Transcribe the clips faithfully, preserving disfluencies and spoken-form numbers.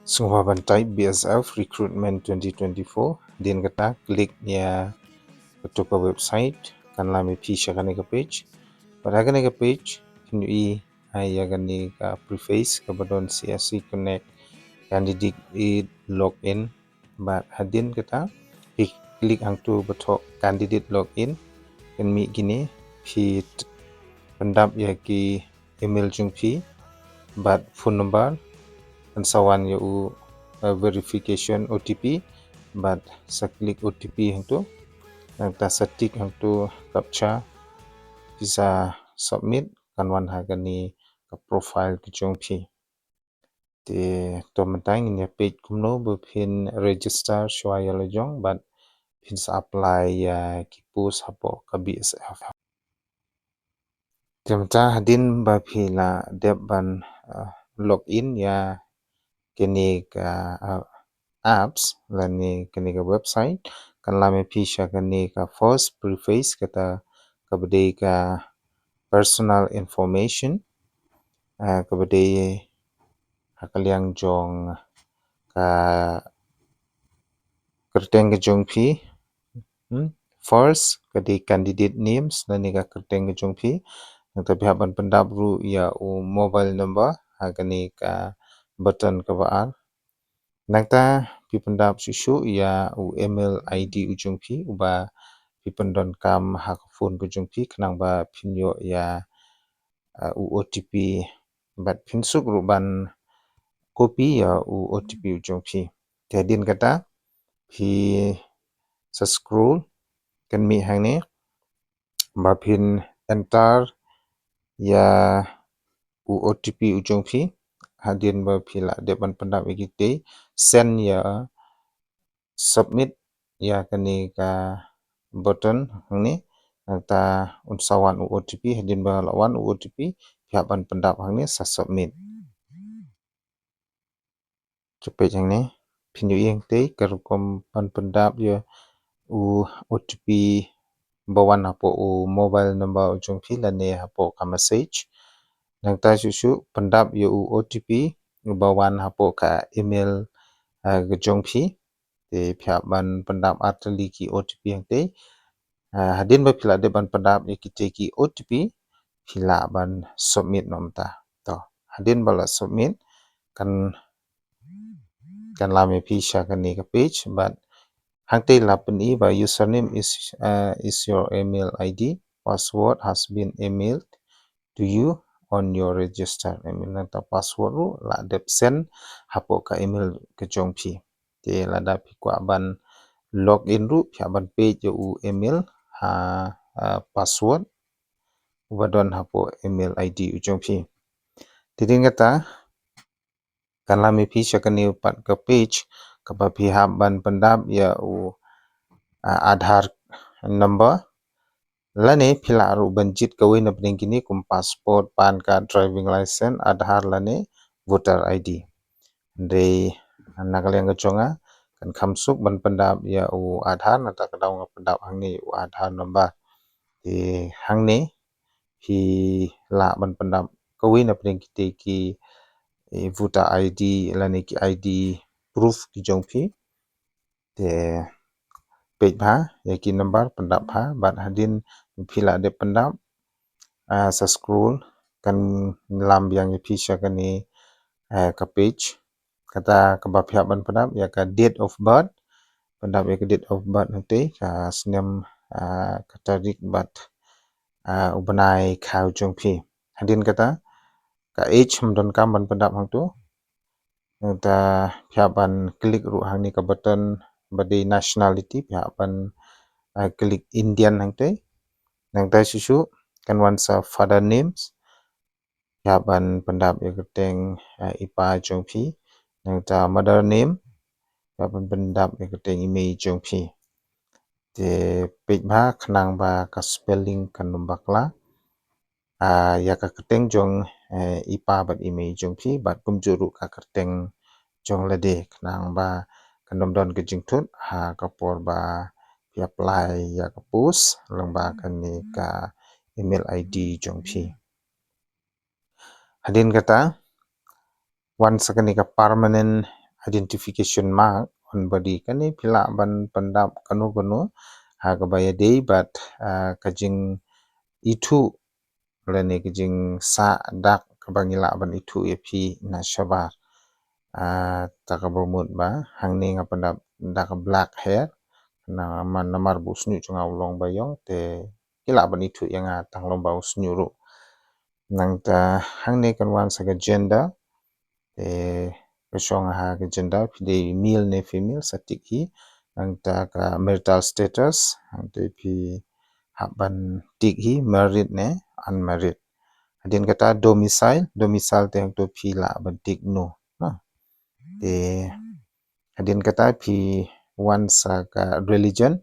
Sngewbha ban type B S F recruitment twenty twenty-four. Hadien kata, click ïa kato ka website, kan lam ïa phi sha kane ka page. Bad ha kane ka page, phin ïohi ïa kane ka preface kaba don C S C Connect candidate login. Bad hadien kata, phi click hangto ba thoh candidate login. Kan mih kine, phi t-, pyndap ïa ki email jong phi bad phone number, kan sa wan ïa u, uh, verification O T P, bad sa click O T P hangto, nangta sa tick hangto captcha, phi sa submit, kan wan ha kane ka profile ka jong phi. Te to mynta ngin ïa peit kumno ba phin register shuwa ïa la jong bad phin sa apply ïa ki post hapoh ka B S F. Te mynta hadien ba phi la dep ban, uh, login ïa kane ka, uh, apps lane kane ka website, kan lam ïa phi sha kane ka first preface, kata kaba dei ka personal information, uh, kaba dei ha ka liang jong ka kyrteng ka jong phi. Hmm? First, ka dei candidate names, lane ka kyrteng ka jong phi. Nangta phi hap ban pyndap ruh ïa u mobile number ha kane ka button kaba ar. Nangta phi pyndap shuh shuh ïa u email I D u jong phi, uba phi pyndonkam ha ka phone ka jong phi, khnang ba phin ïoh ïa, uh, u O T P, bad phin suk ruh ban copy ïa u O T P u jong phi. Te hadien kata, phi sa scroll, kan mih hangne ba phin enter ïa u O T P u jong phi. Hadien ba phi la dep ban pyndap ïa kito, send ïa, submit ïa kane ka button hangne. Nangta un sa wan u O T P, hadien ba la wan u O T P, phi hap ban pyndap hangne sa submit. Te peit hangne, phin ïohi hangtei ka rukom ban pyndap ïa u O T P ba wan hapoh u mobile number u jong phi lane hapoh ka message. Nangta shuh shuh pyndap ïa u O T P ba wan hapoh ka email, uh, ka jong phi. Te phi hap ban pyndap artylli ki O T P hangtei. Uh, hadien ba phi la dep ban pyndap ïa kitei ki O T P, phi lah ban submit noh mynta. To, hadien ba la submit, kan, kan lam ïa phi sha kane ka page, bad hangtei la pyni ba username is, uh, is your email I D, password has been emailed to you on your register email. Nangta password ruh la dep send hapoh ka email ka jong phi. Te lada phi kwah ban login ruh, phi hap ban peit ïa u email ha, uh, password uba don hapoh email I D u jong phi. Te hadien kata, kan lam ïa phi sha kane pat ka page kaba phi hap ban pyndap ïa u, uh, Aadhaar number. Lane phi lah ruh ban jied kawei na pdeng kine kum passport, PAN card, driving license, Aadhaar lane voter I D. Hynrei na ka liang ka jong nga, kan kham suk ban pyndap ïa u Aadhaar, nangta ka daw nga pyndap hangne u Aadhaar number. Te hangne phi lah ban pyndap kawei na pdeng kitei ki, eh, voter I D lane ki I D proof ki jong phi. Te peit bha ïa ki number, pyndap bha, bad hadien phi la dep pyndap, ah, sa scroll, kan lam biang ïa phi sha kane, eh, ka page. Kata kaba phi hap ban pyndap ïa ka date of birth, pyndap ïa ka date of birth hangtei, ka snem, ah, ka tarik bad, ah, u bnai khaw jong phi. Hadien kata, ka age ym donkam ban pyndap hangto. Nangta phi hap ban click ruh hangne ka button ba dei nationality, phi hap ban, ah, click Indian hangtei. Nangta shuh shuh kan wan sa father names, phi hap ban pyndap ïa ka kyrteng, ah, i pa jong phi. Nangta mother name, phi hap ban pyndap ïa ka kyrteng i mei jong phi. Te peit bha khnang ba ka spelling kan ym bakla. Ah, ïa ka kyrteng jong, eh, i pa bad i mei jong phi, bad kumjuh ruh ka kyrteng jong lade, khnang ba kan ym don ka jingthut ha ka por ba phi apply ïa ka post lyngba kane ka email I D jong phi. Hadien kata, wan sa kane ka permanent identification mark on body. Kane phi lah ban pyndap kano kano ha kaba ïadei bad, ah, ka jingithuh lane ka jingsah dak kaba ngi lah ban ithuh ïa phi na shabar. Ah, ta kaba mut ba hangne nga pyndap da ka black hair, namar, namar ba u shñiuh jong nga u long ba ïong, te ki lah ban ithuh ïa nga tang long ba u shñiuh ruh. Nangta hangne kan wan sa ka gender, te ka shong ha ka gender, phi dei male ne female, sa tick hi. Nangta ka marital status, hangta phi hap ban tick hi, married ne unmarried. Hadien kata domicile, domicile te hangta phi lah ban tick no. Ha. Te hadien kata phi wan sa ka religion,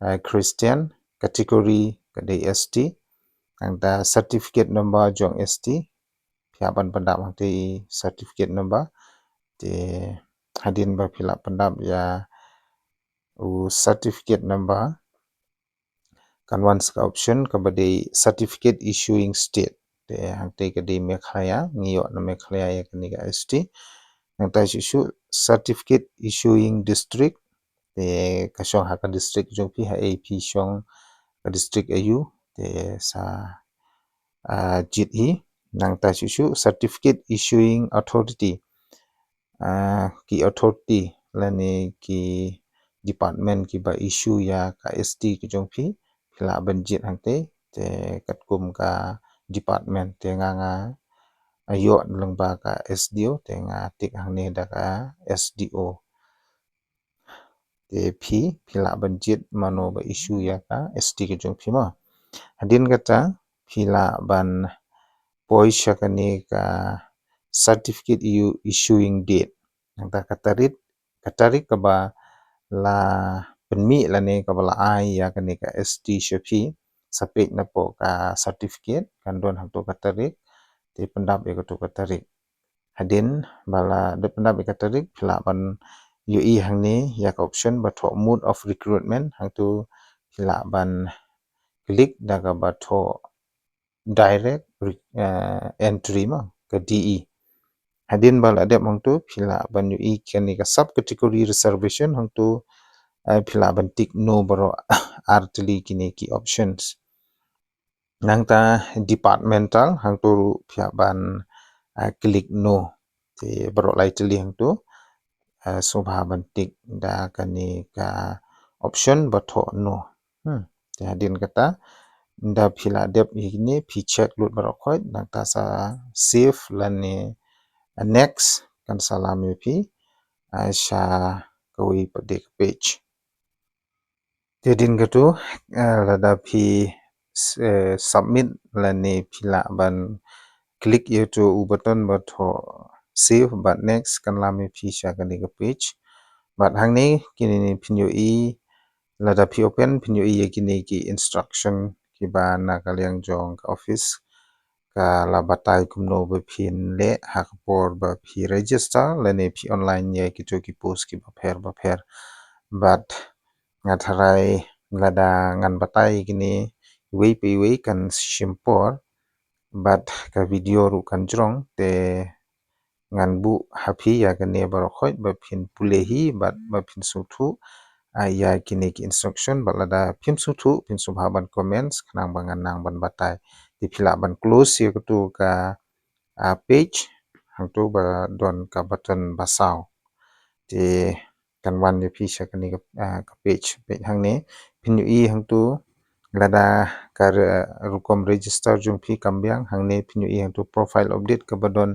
ah, Christian, category ka dei S T. Nangta certificate number jong S T, phi hap ban pyndap hangta i certificate number. Te hadien ba phi lah pyndap ïa u certificate number, kan wan sa ka option kaba dei certificate issuing state. Te hangta ka dei Meghalaya, ngi ïoh na Meghalaya ïa kane ka S T. Nangta shuh shuh certificate issuing district, te ka shong ha ka district jong phi, ha ei phi shong, ka district aïu, te sa, ah, jied hi. Nangta shuh shuh certificate issuing authority, ah, ki authority lane ki department kiba issue ïa ka S T ka jong phi, phi lah ban jied hangta, te katkum ka department, te nga nga ïoh lyngba ka S D O, te nga tick hangne da ka S D O. Te phi, phi lah ban jied mano ba issue ïa ka S T ka jong phi mo. Hadien kata phi lah ban poi sha kane ka certificate issuing date. Nangta ka tarik, ka tarik kaba la pynmih lane kaba la ai ïa kane ka S T sha phi, sa peit napoh ka certificate kan don hangta ka tarik, te pyndap ïa kato ka tarik. Hadien ba la dep pyndap ïa ka tarik, phi lah ban ïohi hangne ïa ka option ba thoh mode of recruitment, hangta phi lah ban click da kaba thoh direct re-, eh, entry mo, ka D E. Hadien ba la dep hangta phi lah ban ïohi kane ka subcategory reservation, hangta, eh, phi lah ban tick no baroh ar tylli kine ki options. Nangta departmental, hangta ruh phi hap ban, ah, click no. Te baroh lai tylli hangta, ah, sngewbha ban tick da kane ka option ba thoh no. Hmm. Te hadien kata, ynda phi la dep ïa kine, phi check lut baroh khoit, nangta sa save lane, ah, next, kan sa lam ïa phi, ah, sha kawei pat de ka page. Te hadien kata, eh, lada phi s-, eh, submit lane phi lah ban click ïa uto u button ba thoh save bad next, kan lam ïa phi sha kane ka page. Bad hangne kine phin ïohi, lada phi open phin ïohi ïa kine ki instruction kiba na ka liang jong ka office ka la batai kumno ba phin leh ha ka por ba phi register lane phi online ïa kito ki post kiba pher ba pher. Bad nga tharai lada ngan batai kine iwei pa iwei kan shim por, bad ka video ruh kan jrong, te ngan buh ha phi ïa kane baroh khoit ba phin pule hi bad ba phin sngewthuh, ah, ïa kine ki instruction, bad lada phim sngewthuh phin sngewbha ban comments khnang ba ngan nang ban batai. Te phi lah ban close ïa kato ka, ah, page, hangto ba don ka button ba saw. Te kan wan ïa phi sha kane ka, ah, ka page, page hangne. Phin ïohi hangto lada ka re-, rukom register jong phi kam biang, hangne phin ïohi hangto profile update kaba don,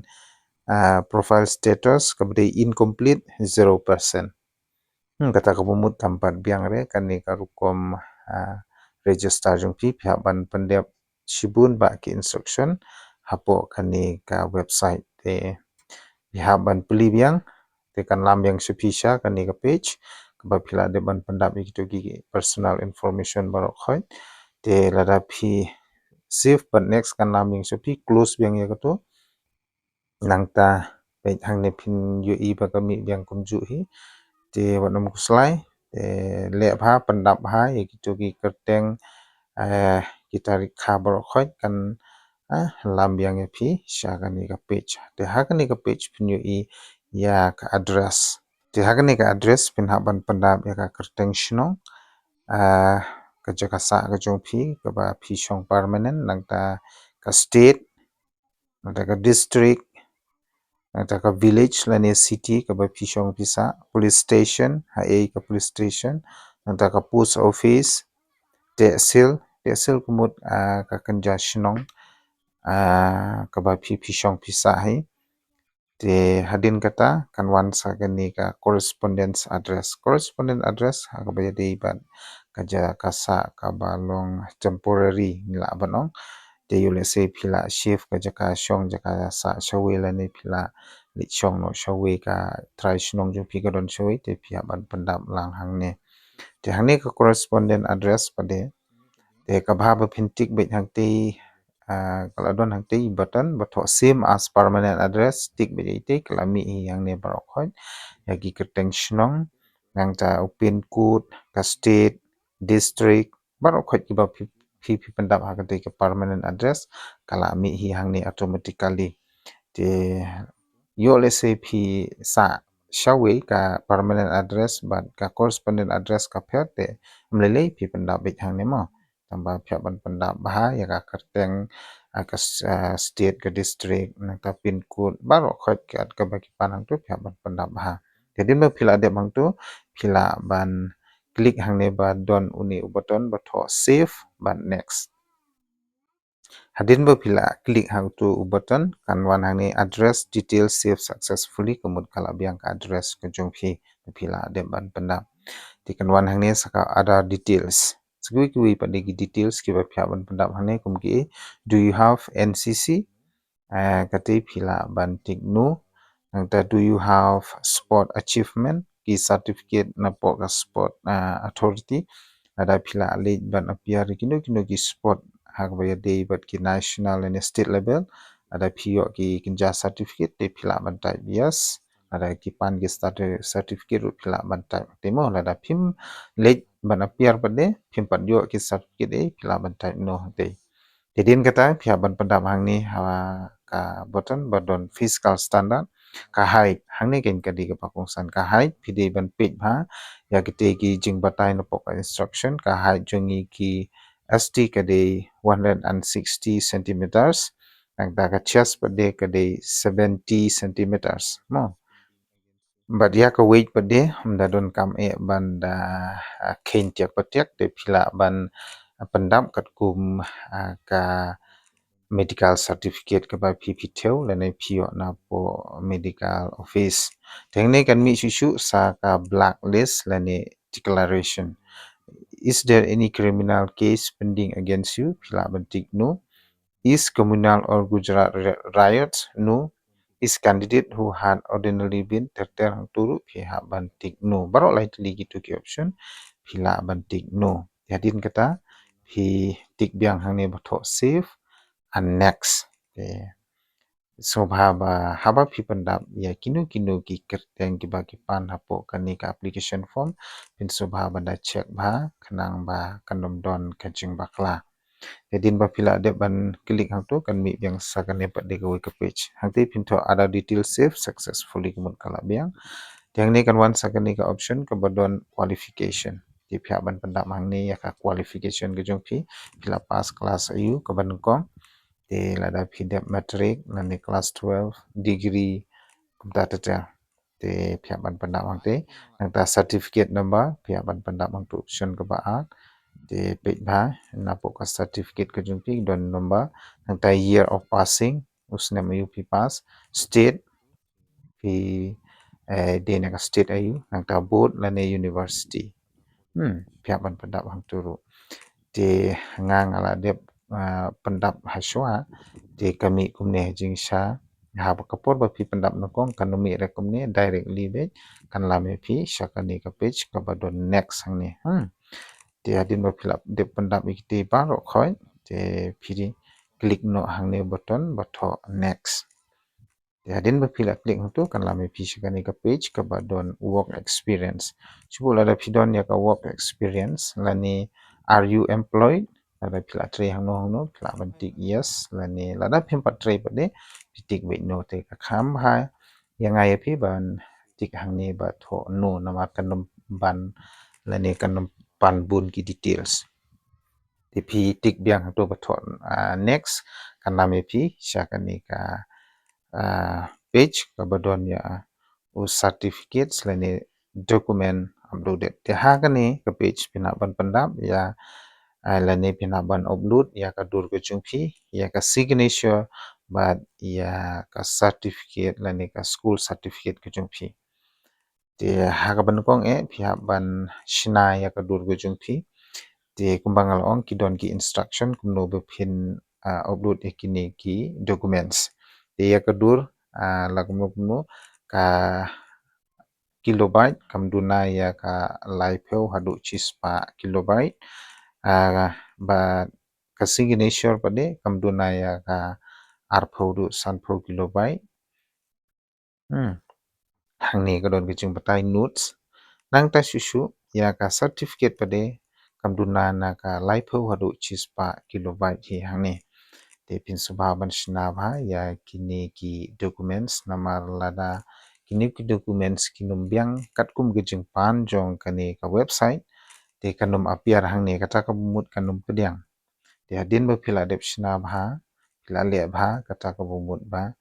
ah, profile status kaba dei incomplete zero percent. Hmm, kata kaba mut tam pat biang re, kane ka rukom, ah, register jong phi, phi hap ban pyndep shibun bah ki instruction hapoh kane ka website. Te phi hap ban plie biang, te kan lam biang sha phi sha kane ka page kaba phi la dep ban pyndap ïa kito ki personal information baroh khoit. Te lada phi save bad next kan lam biang sha phi, close biang ïa kato. Nangta peit hangne phin ïohi ba ka mih biang kumjuh hi. Te wat nym khuslai, te leh bha, pyndap bha ïa kito ki kyrteng, eh, ki tarik kha baroh khoit kan, eh, lam biang ïa phi sha kane ka page. Te ha kane ka page phin ïohi ïa ka address. Te ha kane ka address phin hap ban pyndap ïa ka kyrteng shnong, ah, ka jaka sah ka jong phi kaba phi shong permanent, nangta ka state, nangta ka district, nangta ka village lane city kaba phi shong phi sah, police station, ha ei ka police station, nangta ka post office, tehsil, tehsil ka mut, ah, ka kynja shnong, ah, kaba phi phi shong phi sah hi. Te hadien kata kan wan sa kane ka correspondence address. Correspondence address ha kaba ïadei bad ka jaka sah kaba long temporary ngi lah ban ong. Te ïoh lehse phi lah shift ka jaka shong jaka sah shawei lane phi lah leit shong noh shawei, ka trai shnong jong phi ka don shawei, te phi hap ban pyndap lang hangne. Te hangne ka correspondent address pat de. Te kaba haba phin tick beit hangtei, ah, ka la don hangtei button ba thoh same as permanent address, tick beit ïa itei, ka la mih hi hangne baroh khoit. Ïa ki kyrteng shnong, nangta u pin code, ka state, district, baroh khoit kiba phi phi phi pyndap ha katei ka permanent address, ka la mih hi hangne automatically. Te ïoh lehse phi sah shawei ka permanent address bad ka correspondent address ka pher, te ym lei lei phi pyndap beit hangne mo. Tangba phi hap ban pyndap bha ïa ka kyrteng, ah, ka s-, ah, state, ka district, nangta pin code, baroh khoit kat kaba ki pan hangtu phi hap ban pyndap bha. Te hadien ba phi la dep hangtu, phi lah ban click hangne ba don une u button ba thoh save bad next. Hadien ba phi la click hangtu u button, kan wan hangne address details saved successfully, ka mut ka la biang ka address ka jong phi ba phi la dep ban pyndap. Te kan wan hangne sa ka other details. Sa kiwei kiwei pat de ki details kiba phi hap ban pyndap hangne kum ki, do you have N C C? Ah, katei phi lah ban tick no. Nangta do you have sport achievement, ki certificate napoh ka sport, ah, authority? Lada phi lah leit ban appear ïa kino kino ki sport ha kaba ïadei bad ki national lane state level, lada phi ïoh ki kynja certificate te phi lah ban type yes. Lada ki pan ki certi-, certificate ruh phi lah ban type te mo. Lada phim leit ban appear pat de, phim pat ïoh ki certificate de, phi lah ban type no te. Te hadien kata phi hap ban pyndap hangne ha ka button ba don physical standard. Ka height, hangne kein ka dei kaba kongsan, ka height phi dei ban peit bha ïa kitei ki jingbatai napoh ka instruction. Ka height jong ngi ki S T ka dei one hundred and sixty centimeters. Nangta ka chest pat de ka dei seventy centimeters mo. Bad ïa ka weight pat de ym da donkam eh ban da, ah, kheiñ tiak patiak, te phi lah ban, ah, pyndap katkum, ah, ka medical certificate kaba phi phi thew lane phi ïoh napoh medical office. Te hangne kan mih shuh shuh sa ka blacklist lane declaration. Is there any criminal case pending against you? Phi lah ban tick no. Is communal or Gujarat ri-, riots? No. Is candidate who had ordinarily been, ter ter hangtu ruh phi hap ban tick no. Baroh lai tylli kitu ki option phi lah ban tick no. Te hadien kata phi tick biang hangne ba thoh save and next. Okay. Sngewbha ba haba phi pyndap ïa kino kino ki kyrteng kiba ki pan hapoh kane ka application form, phin sngewbha ban da check bha khnang ba kan ym don ka jingbakla. Te hadien ba phi la dep ban click hangtu kan mih biang sa kane pat de kawei ka page. Hangtei phin thoh other details saved successfully, ka mut ka la biang. Te hangne kan wan sa kane ka option kaba don qualification. Te phi hap ban pyndap hangne ïa ka qualification ka jong phi, phi la pass class aiu kaba nyngkong. Te lada phi dep matric lane class twelve, degree, kumta ter ter. Te phi hap ban pyndap hangtei. Nangta certificate number phi hap ban pyndap hangtu option kaba ar. Te peit bha napoh ka certificate ka jong phi don number, nangta year of passing, u snem aiu phi pass, state, phi, eh, dei na ka state aiu, nangta board lane university. Hmm, phi hap ban pyndap hangtu ruh. Te nga nga la dep, ah, pyndap ha shuwa, te ka mih kumne jingshisha. Haba ka por ba phi pyndap nyngkong kan ym mih re kumne, directly beit kan lam ïa phi sha kane ka page kaba don next hangne. Hmm. Te hadien ba phi la dep pyndap ïa kitei baroh khoit, te phi click noh hangne button ba thoh next. Te hadien ba phi la click hangtu kan lam ïa phi sha kane ka page kaba don work experience. Shu buh lada phi don ïa ka work experience lane are you employed? Lada phi la trei hangno hangno phi lah ban tick yes, lane lada phim pat trei pat de phi tick beit no. Te ka kham bha ïa nga ïa phi ban tik hangne ba thoh no, namar kan ym ban lane kan ym pan bun ki details. Te phi tik biang hangto ba thoh, ah, next, kan lam ïa phi sha kane ka, ah, page kaba don ïa u certificates lane document uploaded. Te ha kane ka page phin hap ban pyndap ïa, ah, lane phin hap ban upload ïa ka dur ka jong phi, ïa ka signature bad ïa ka certificate lane ka school certificate ka jong phi. Te ha kaba nyngkong eh phi hap ban shna ïa ka dur ka jong phi. Te kumba nga la ong, ki don ki instruction kumno ba phin, ah, upload ïa kine ki documents. Te ïa ka dur, ah, la kumno kumno, ka kilobyte kam duna ïa ka laiphew haduh shispah kilobyte. Ah, bad ka signature pat de kam duna ïa ka arphew haduh sanphew kilobyte. Hmm. Hangne ka don ka jingbatai notes. Nangta shuh shuh ïa ka certificate pat de kam duna na ka laiphew haduh shispah kilobyte hi hangne. Te phin sngewbha ban shna bha ïa kine ki documents, namar lada kine ki documents kin ym biang katkum ka jingpan jong kane ka website, te kan ym appear hangne, kata kaba mut kan ym pdiang. Te hadien ba phi la dep shna bha, phi la leh bha, kata kaba mut ba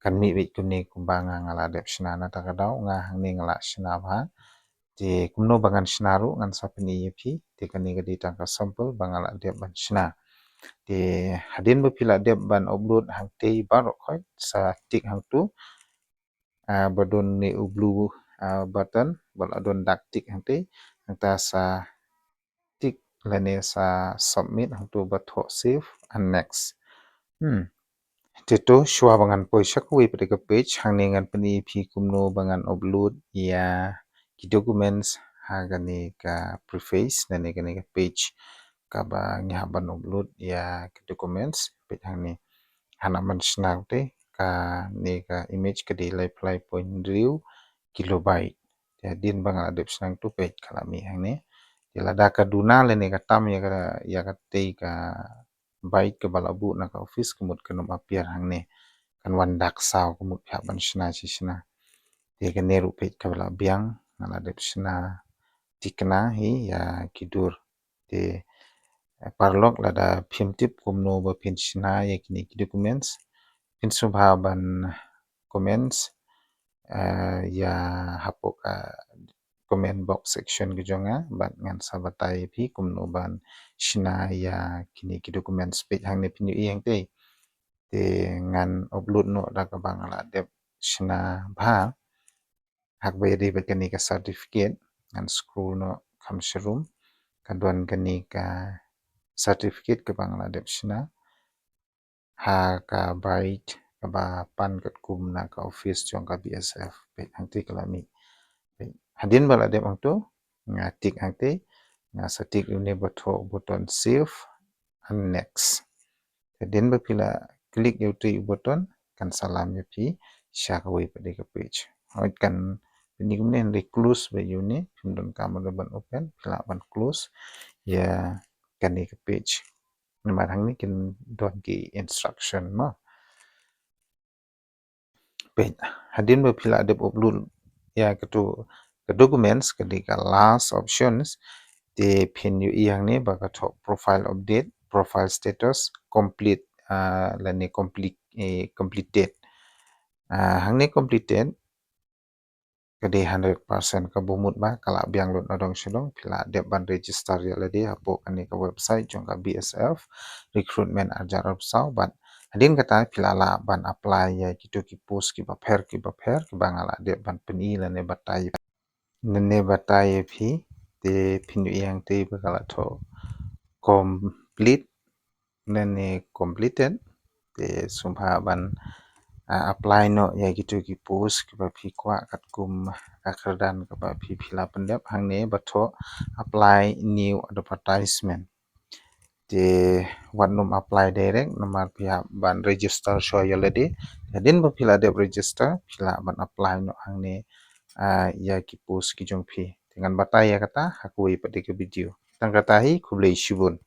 kan mih beit kumne kumba nga nga la dep shna. Nangta ka daw nga hangne nga la shna bha. Te kumno ba ngan shna ruh ngan sa pyni ïa phi. Te kane ka dei tang ka sample ba nga la dep ban shna. Te hadien ba phi la dep ban upload hangtei baroh khoit, sa tik hangtu, ah, ba don ne u blue, ah, button ba la don dak tik hangtei, nangta sa tik lane sa submit hangtu ba thoh save and next. Hmm. Te to shuwa ba ngan poi sha kawei pat de ka page, hangne ngan pyni ïa phi kumno ba ngan upload ïa ki documents ha kane ka preface lane kane ka page kaba ngi hap ban upload ïa ki documents. Peit hangne, hana ban shna te kane ka image ka dei laiphew lai point hynriew kilobyte. Te hadien ba nga la dep shna tu peit ka la mih hangne. Te lada ka duna lane ka tam ïa ka, ïa katei ka byte kaba la buh na ka office, ka mut kan ym appear hangne, kan wan dak saw, ka mut phi hap ban shna shi shna. Te kane ruh peit kaba la biang, nga la dep shna thikna hi ïa ki dur. Te, eh, paralok lada phim tip kumno ba phin shna ïa kine ki documents, phin sngewbha ban comments, eh, ïa hapoh ka comment box section ka jong nga, bad ngan sa batai ïa phi kumno ban shna ïa kine ki documents. Peit hangne phin ïohi hangtei. Te ngan upload noh da kaba nga la dep shna bha. Ha kaba ïadei bad kane ka certificate, ngan scroll noh kham sharum, ka don kane ka certificate kaba nga la dep shna ha ka byte kaba pan katkum na ka office jong ka B S F. Peit hangtei ka la mih. Peit hadien ba la dep hangtu, nga tik hangtei, nga sa tik ïa une ba thoh button save and next. Hadien ba phi la click ïa utei u button, kan sa lam ïa phi sha kawei pat de ka page. Hooid, kan pyni kumne, hynrei close beit ïa une, phim donkam ban open, phi lah ban close ïa kane ka page. Namar hangne kin don ki instruction mo. Peit, hadien ba phi la dep upload ïa katu ka documents, ka dei ka last options, te phin ïohi hangne ba ka thoh profile update, profile status complete, ah, lane complete, eh, completed. Ah, hangne completed ka dei hundred percent, kaba mut ba ka la biang lut nadong shadong. Phi la dep ban register ïa lade hapoh kane ka website jong ka B S F recruitment arhajar arphew saw, bad hadien kata phi la lah ban apply ïa kitu ki post kiba pher kiba pher kiba nga la dep ban pyni lane batai, lane batai ïa phi. Te phin ïohi hangtei ba ka la thoh complete lane completed. Te sngewbha ban, ah, apply noh ïa kitu ki post kiba phi kwah katkum ka kyrdan kaba phi, phi la pyndep. Hangne ba thoh apply new advertisement. Te wat nym apply direct, namar phi hap ban register shuwa ïa lade. Hadien ba phi la dep register, phi lah ban apply noh hangne, ah, ïa ki post ki jong phi. Te ngan batai ïa kata ha kawei pat de ka video. Tang kata hi, khublei shibun.